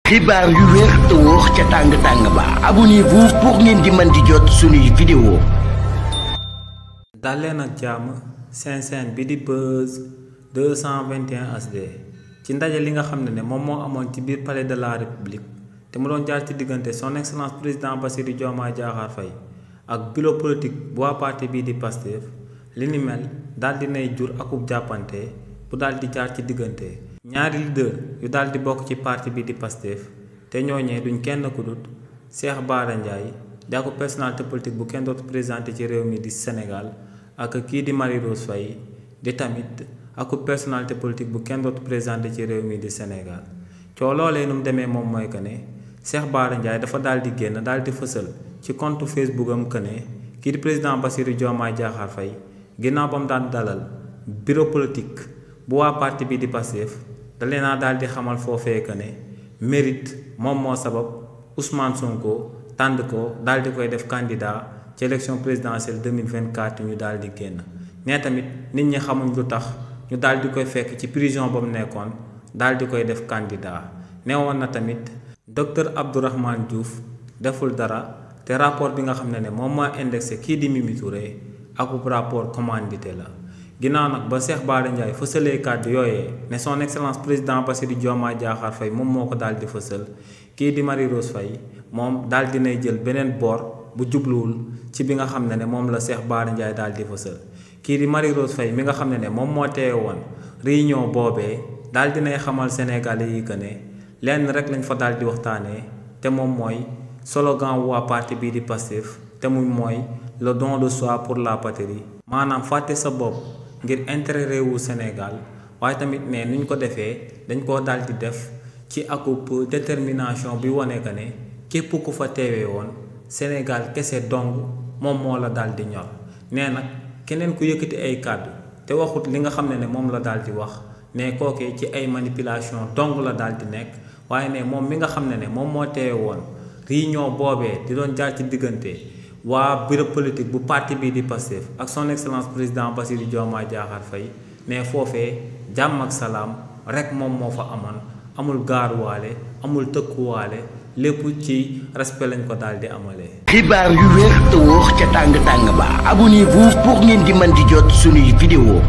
xibaar yu wér te wóor ca tàng ba abonnez-vous pour ngeen di mën di jot suñuy vidéo. daleen ak jàmm seen chaîne bi di Buzz 221 HD ci ndaje li nga xam ne moom moo amoon ci biir palais de la république te mu doon jaar ci diggante son excellence président Bassirou Diomaye Diakhar Faye ak bureau politique bu waa parti bii di Pastef li ni mel daal di nay jur akub jàppante bu daal di jaar ci diggante ñaari leader yu daal di bokk ci parti bi di Pastef te ñooñee duñ kenn ku dut Cheikh Bara Ndiaye di ak personnalité politique bu kenn dootu présenté ci réew mi di Sénégal ak kii di Marie Rose Faye di tamit ak personnalité politique bu kenn dootu présenté ci réew mi di Sénégal coo loolee nu mu demee moom mooy que ne Cheikh Bara Ndiaye dafa daal di génn daal di fësal ci compte Facebook am que ne kii di président Bassirou Diomaye Diakhar Faye ginnaaw ba mu daan dalal bureau politique bu waa parti bi di Pastef da leen a daal di xamal foofee que ne mérite moom moo sabab Ousmane Sonko tànd ko daal di koy def candidat ci élection présidentielle 2024 ñu daal di génn nee tamit nit ñi xamuñ lu tax ñu daal di koy fekk ci prison ba mu nekkoon daal di koy def candidat neewoon na tamit docteur Abdourahmane Diouf deful dara te rapport bi nga xam ne moom moo indexé kii di Mimi Touré akub rapport commandité la. ginnaaw nag ba Cheikh Bara Ndiaye fësalee kàddu yooyee ne son excellence président Bassirou Diomaye Diakhar Faye moom moo ko daal di fësal kii di Marie Rose Faye moom daal dinay jël beneen boor bu jubluwul ci bi nga xam ne moom la Cheikh Bara Ndiaye daal di fësal kii di Marie Rose Faye mi nga xam ne moom moo teewe woon réunion boobee daal dinay xamal Sénégalais yi que ne lenn rek lañ fa daal di waxtaanee te moom mooy slogan waa parti bii di Pastef te muy mooy le don de soi pour la patrie maanaam fàtte sa bopp ngir intérêt réewu Sénégal waaye tamit ne nuñ ko defee dañ koo daal di def ci akub détermination bi wane que ne képp ku fa teewee woon Sénégal kese dong moom moo la daal di ñor nee nag keneen ku yëkkati ay kàddu te waxut li nga xam ne moom la daal di wax ne kookee ci ay manipulation dong la daal di nekk waaye ne moom mi nga xam ne moom moo teewee woon réunion boobee di doon jaar ci diggante waa bureau politique bu parti bii di Pastef ak son excellence président Bassirou Diomaye Diakhar Faye ne foofee jàmm ak salaam rek moom moo fa amoon amul gaaruwaale amul tëkkuwaale lépp ci respect lañ ko daal di amalee. xibaar yu wér te wóor ca tàng ba abonnez-vous pour ngeen di mën di jot suñuy vidéo.